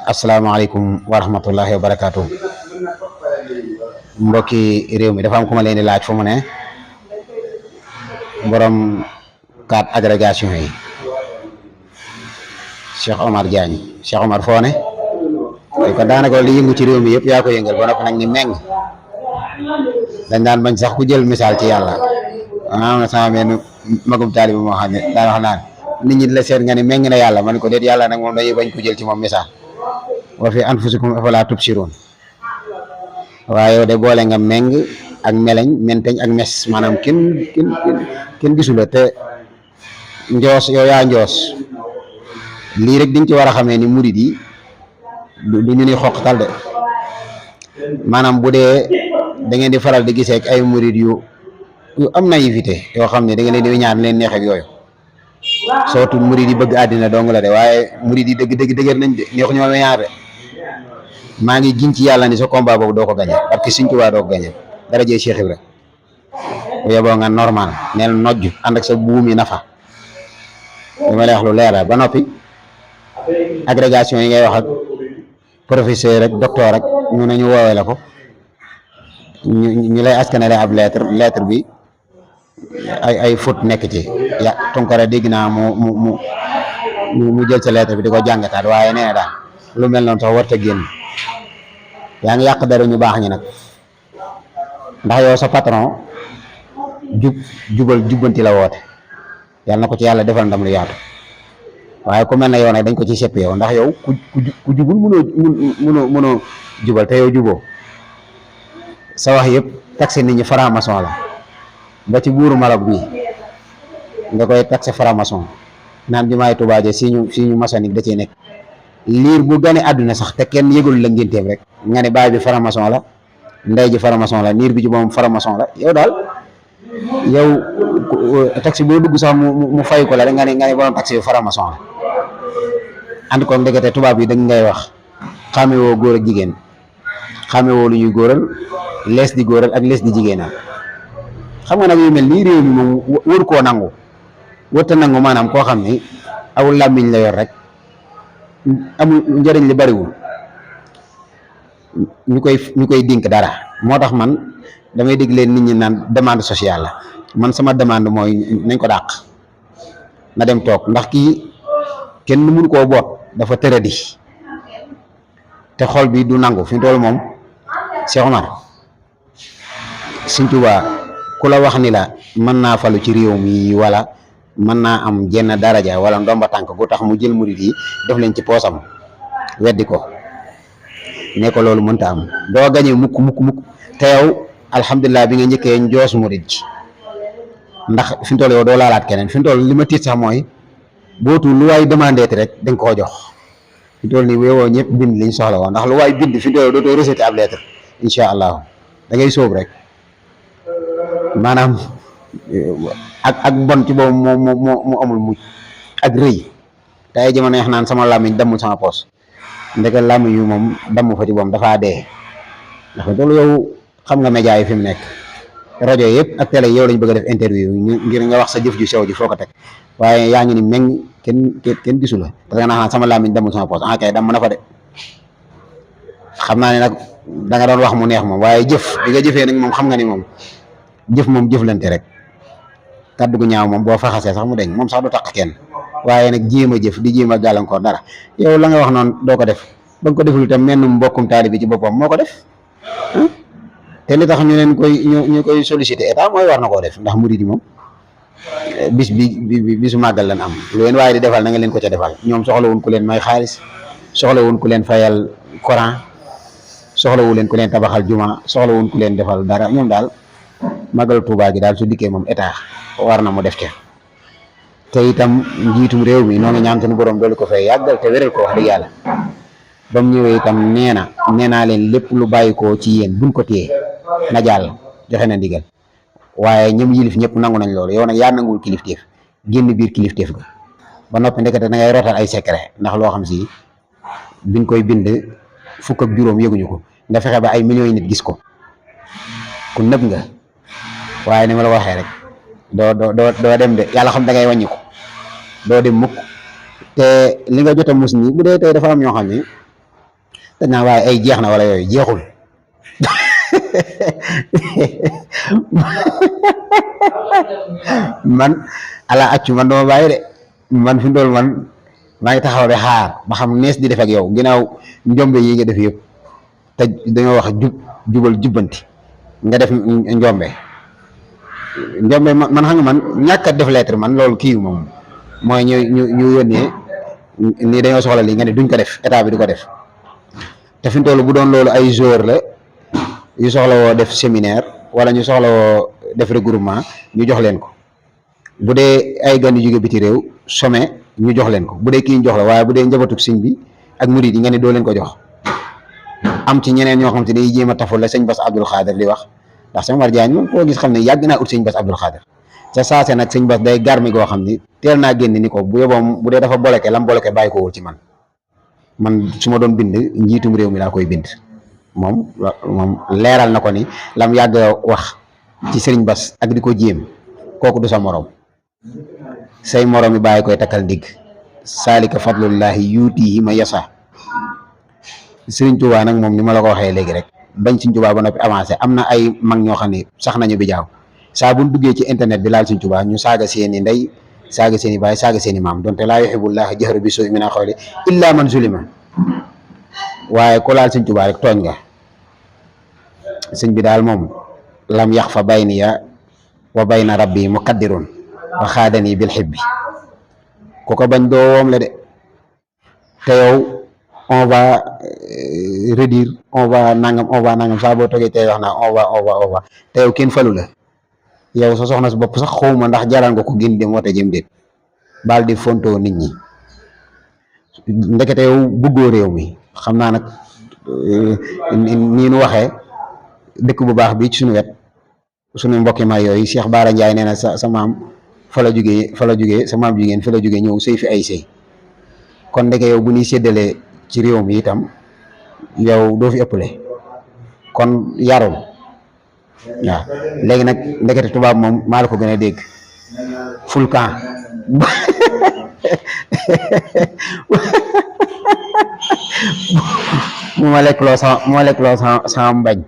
asalaamaaleykum wa rahmatullahi wa barakaatu. Mbokki réew mi dafa am ku ma leen di laaj fu mu ne borom carte agrégation yi Cheikh Omar Diagne. Cheikh Omar foo ne ko daanaka li yëngu ci réew mi yëpp yaa ko yëngal ba noppi nag ni meng dañ daan bañ sax ku jël misaal ci yàlla. am na sama benn magum taalibi moo xam ne daan wax naan nit ñi la seet nga ni meng na yàlla man ko déet yàlla nag moom dañuy bañ ko jël ci moom misaal wa fi anfusikum afalaa tubsiruun waaye yow de boole nga meng ak meleñ menteñ ak mes maanaam kenn gisula te njoos yow yaa njoos lii rek diñ ci war a xamee ni murid yi du ñu ni xoqtal de maanaam bu dee da ngeen di faral di gisee ak ay murid yu am naïveté yoo xam ne da ngeen leen di ñaar leen neex ak yooyu surtout murid yi bëgg àddina dong la de waaye murid yi dëgg dëgër nañ de neexu ñoo ñaar de maa ngi giñ ci yàlla ni sa combat boobu doo ko gañe parce que Sëñ Tuubaa doo ko gañe dara jee Cheikh Ibra bu yeboo nga normal neel nojj ànd ak sa buum yi nafa li ma lay wax lu leer la ba noppi agrégation yi ngay wax ak professeur ak docteur ak ñu ne ñu woowee la ko ñu lay askanale ab lettre bi ay faute nekk ci ya Tunkara dégg naa mu jël sa lettre bi di ko jàngataat waaye nee na daal lu mel noonu sax warta génn yaa ngi yàq dara ñu baax ñi nag ndax yow sa patron jubal jubbanti la woote yàlla na ko ci yàlla defal ndam lu yaatu waaye ku mel ne yow nag dañ ko ci sepp yow ndax yow ku jubul mënoo jubal te yow juboo sa wax yëpp taxe nit ñi franc-maçon la ba ci buuru Maroc bii nga koy taxe franc-maçon naan jumaay Tuubaa si ñu maçonnique da ciy nekk liir bu gane àdduna sax te kenn yëgul la ngénteem rek nga ne baay bi franc-maçon la ndey ji franc-maçon la niir bi ci moom franc-maçon la yow daal yow taxi boo dugg sax mu fay ko la rek nga ne borom taxi bi franc-maçon la ànd ko ndekete tubaab yi dañ ngay wax xame woo góor ak jigéen xame woo lu ñuy góoral lees di góoral ak lees di jigéenal xam nga nag yu mel nii réew mi moom wër koo nangu wërta nangu maanaam koo xam ni aw làmmiñ la yor rek amul njëriñ li bariwul ñu koy dénk dara moo tax man damay dégg leen nit ñi naan demande sociale la man sama demande mooy nañ ko dàq na dem toog ndax kii kenn mënu koo boot dafa tëradi te xol bi du nangu fi mu toll moom Cheikh Omar Sëñ Tuubaa ku la wax ni la mën naa falu ci réew mi wala mën naa am jenn daraja wala ndomba tànk gu tax mu jël murid yi def leen ci poosam weddi ko ne ko loolu mënta am doo gañe mukk te yow alhamdulilah bi nga njëkkee njoos murid ji ndax fi mu toll yow doo laalaat keneen fi mu toll li ma tiit sax mooy bootu lu waay demandé rek dañ koo jox fi mu toll nii wéewoo ñëpp bind liñ soxla woon ndax lu waay bind fi mu toll dootoo recété ab lettre incha allah da ngay sóob rek maanaam ak mbon ci boobu moo amul mujj ak rëy te ay jamono wax naan sama làmmiñ dammul sama poos ndeke làmmiñ yu moom damm fa ci boom dafaa dee ndax loolu yow xam nga média yi fi mu nekk rajo yëpp ak télé yow lañ bëgg a def interview ngir nga wax sa jëf ju sew ji foo ko teg waaye yaa ngi ni meññ kenn gisu la parce que naa sama làmmiñ dammul sama poos kay damm na fa de xam naa ne nag da nga doon wax mu neex moom waaye jëf bi nga jëfee nag moom xam nga ni moom jëf moom jëflante rek kàddu gu ñaaw moom boo faxasee sax mu deñ moom sax du taq kenn waaye nag jéem a jëf di jéem a gàllankoor dara yow la nga wax noonu doo ko def ba nga ko deful itam menn mbokkum taalibe bi ci boppam moo ko def te li tax ñu koy sollicité état mooy war na koo def ndax murid yi moom bisu màggal lan am lu leen waaye di defal na nga leen ko ca defal ñoom soxlawuñ ku leen may xaalis soxlawuñ ku leen fayal Coran soxlawu leen ku leen tabaxal juma soxlawuñ ku leen defal dara ñoom daal màggal Tuubaa gi daal su dikkee moom état war na mu def te itam njiitum réew mi noo ngi ñaan suñu borom doolu ko fay yàggal te wéral ko wax dëgg yàlla ba mu ñëwee itam nee naa leen lépp lu bàyyi ko ci yéen buñ ko téye na jàll joxe na ndigal waaye ñoom yilif ñëpp nangu nañ loolu yow nag yaa nanguwul kilifteef génn biir kilifteef ga ba noppi ndekete da ngay rotal ay secret ndax loo xam si biñ koy bind fukk ak juróom yëguñu ko nga fexe ba ay millions yi nit gis ko ku nëb nga waaye ni ma la waxee rek doo dem de yàlla xam da ngay wàññi ko doo dem mukk te li nga jot a mus nii bu dee tey dafa am ñoo xam ne dañ naa waaye ay jeex na wala yooyu jeexul. man ala accu man dama bàyyi de man fi ndool man maa ngi taxaw de xaar ba xam nees di def ak yow ginnaaw njombe yi nga def yëpp te dañoo wax jubal jubbanti nga def njombe man xam nga man ñàkk a def lettre man loolu kii moom mooy ñu yónnee nii dañoo soxla lii nga ne duñ ko def état bi du ko def te fi ndool bu doon loolu ay joueur la yu soxla woo def séminaire wala ñu soxla woo def regroupement ñu jox leen ko bu dee ay gan yu jóge biti réew sommet ñu jox leen ko bu dee kii ñu jox la waaye bu dee njabootug sëñ bi ak murid yi nga ne doo leen ko jox am ci ñeneen ñoo xam te dañuy jéem a taful la sëñ Bass Abdou Khadre di wax ndax sëñ Omar Diagne moom koo gis xam ne yàgg naa ut sëñ Bass Abdou Khadre ca saase nag sëñ Bass day garmi goo xam ni teel naa génn ni ko bu yóbboom bu dee dafa boleke lam boleke bàyyi ko wul ci man su ma doon bind njiitum réew mi laa koy bind moom leeral na ko ni lam yàgg wax ci sëriñ Bass ak di ko jéem kooku du sa morom say morom yi bàyyi koy takkal ndigg saalika fadlullahi yuutihi ma yasa sëriñ Tuubaa nag moom ni ma la ko waxee léegi rek bañ sëriñ Tuubaa ba noppi avancé am na ay mag ñoo xam ne sax nañu bi jaaw saa buñ duggee ci internet bi laal sëriñ Tuubaa ñu saaga seeni ndey saaga seeni baay saaga seeni maam donte laa yuhibbullahi jahra bi suu'i mina qawli illa man zulima waaye ku laal sëriñ Tuubaa rek tooñ nga sëñ bi daal moom lam yax fa bayniya wa bayna rabbi muqaddirun wa xaadani bil xibbi ku ko bañ doo woom la de te yow on va redire on va nangam saa boo toogee tey wax naa on va te yow kenn falu la yow sa soxna si bopp sax xawma ndax jaral nga ko gën dem wote jëm déet baal di fontoo nit ñi ndekete yow bëggoo réew mi xam naa nag nii nu waxee dëkk bu baax bi ci suñu wet suñu mbokki may yooyu Cheikh Baara Ndiaye nee na sa maam fa la jugee sa maam jigéen fa la jugee ñëw sëy fi ay sëy kon ndeke yow bu ñuy séddalee ci réew mi itam yow doo fi ëppale kon yarul waaw léegi nag ndekete tubaab moom maa la ko gën a dégg fulkan moo lekkloo sama mbañ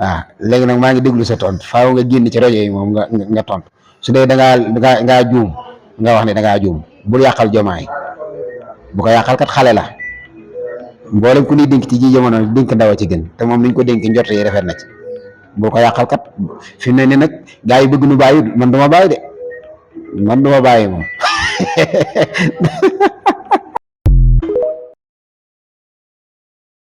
waaw léegi nag maa ngi déglu sa tontu faaw nga génn ci rajo yi moom nga tontu su dee dangaa juum nga wax ne dangaa juum bul yàqal Jomaay bu ko yàqal kat xale la mboolem ku ñuy dénk ci ji jamono dénk ndaw a ci gën te moom niñ ko dénk njort yi rafet na ci bul ko yàqal kat fi mu ne ni nag gaa yi bëgg nu bàyyi man duma bàyyi de man duma bàyyi moom